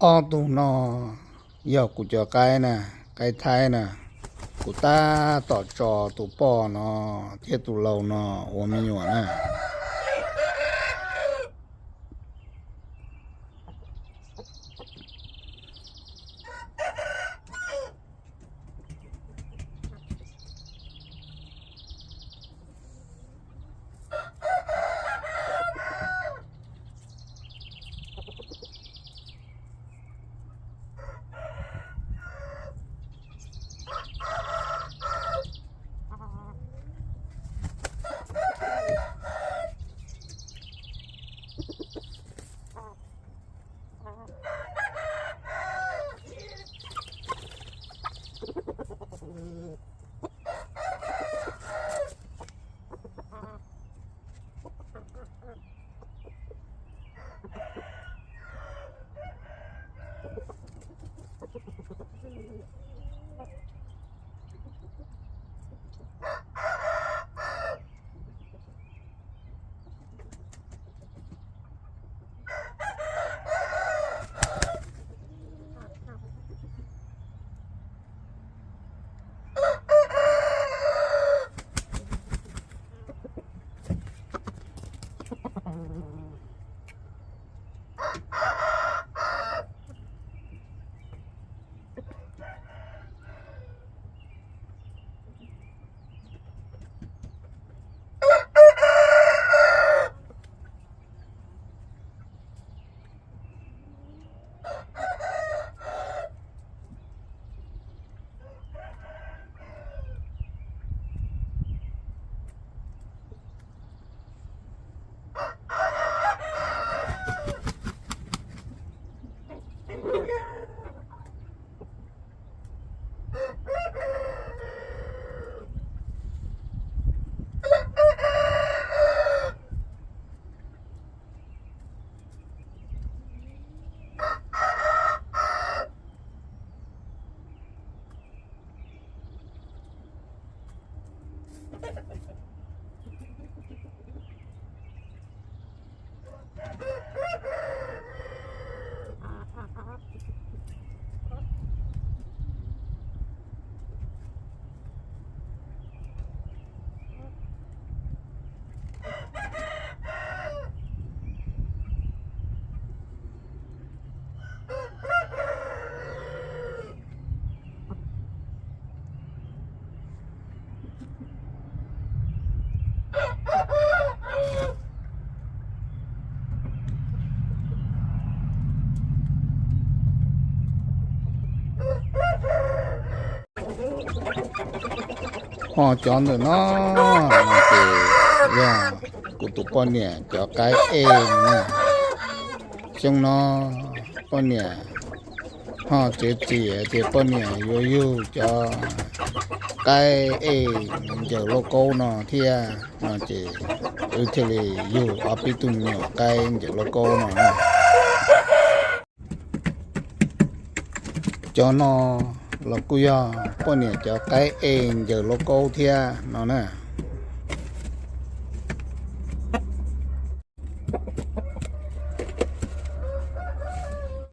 Ob tug no yog kuv cov qaib na, qaib thaib na. Kuv tab tom tso tus poj no thiab tus laus no ua me nyuam na. Ho cov ntawm no ces yog kuv tus poj niam cov qaib ej na. Xyoo no poj niam ho txiav txim tias poj niam yuav yug cov qaib ej ncaws lauj kaub no thiab no ces wb thiaj li yug ob peb tug me nyuam qaib ncaws lauj kaub no na. Cov no los kuj yog poj niam cov qaib ej ncaws lauj kaub thiab no na.